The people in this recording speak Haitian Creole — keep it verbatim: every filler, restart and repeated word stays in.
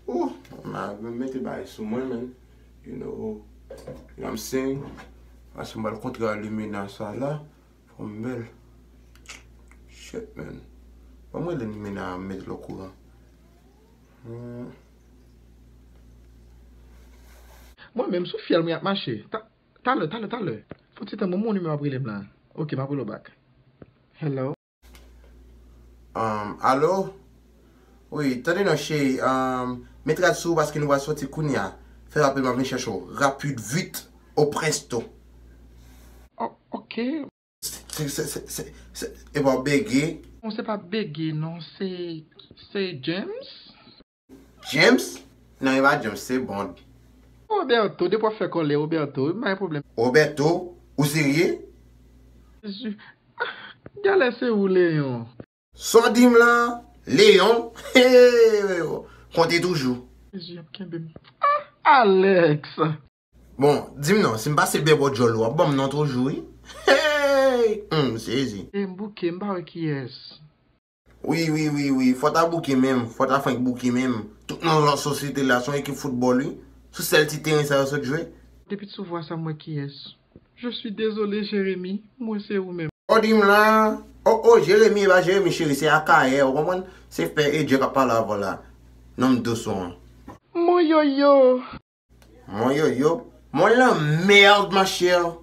Oh, m a mete bagay sou mwen, man. You know, you know what I'm saying? Paske m pral kontre a limena sa la. Fò m bèl. Shit, man. Ban m rele limena a, m met l okouran. Hmm. Mwen menm sou fyèl mwen ap mache. Ta- Talè, talè, talè. Fon ti tan, mwen, mon nimewo ap rele m la. Ok, m ap rele w back. Hello. Um, alo? Wi, tande non, cheri. Um, met rad sou ou paske nou pral soti kounye a. Fè rapid, m ap vin chèche w. Rapid, vit, au presto. Oh, ok. Se, se, se, se, se, e pa w bege. Non, se pa bege, non. Se, se James. James? Non, e pa James, se Bond. Roberto, depi w ap fè kòlè, Roberto, wi, pa gen pwoblèm. Roberto, ou serye? Jezi. Ah, genlè se ou, Leon. Sa w di m la, Leon? Hey, konte toujou. Jezi ap kenbe m. Ah, Alex! Bon, di m non, si m pase bè bò djòl ou, w ap ban m non toujou, wi. Hey! Hum, sezi. E m bouke, m pa wè kiyès. Wi, wi, wi, wi. Fò ta bouke menm. Fò ta fenk bouke menm. Tout nan lòt sosyete la, se yon ekip foutbòl, wi. Sou sèl ti teren sa yo sot jwe. Depi sou vwa sa, m wè kiyès. Je suis désolé, Jérémy. Mwen se ou menm. O, di m la. O, o, Jeremi, e pa Jeremi, cheri, se Akayè, ou konprann? Se Pè Edye k ap pale avè w la. Nonm dous ou an. Mon yoyo. Mon yoyo. Mon lanmèd, ma chère.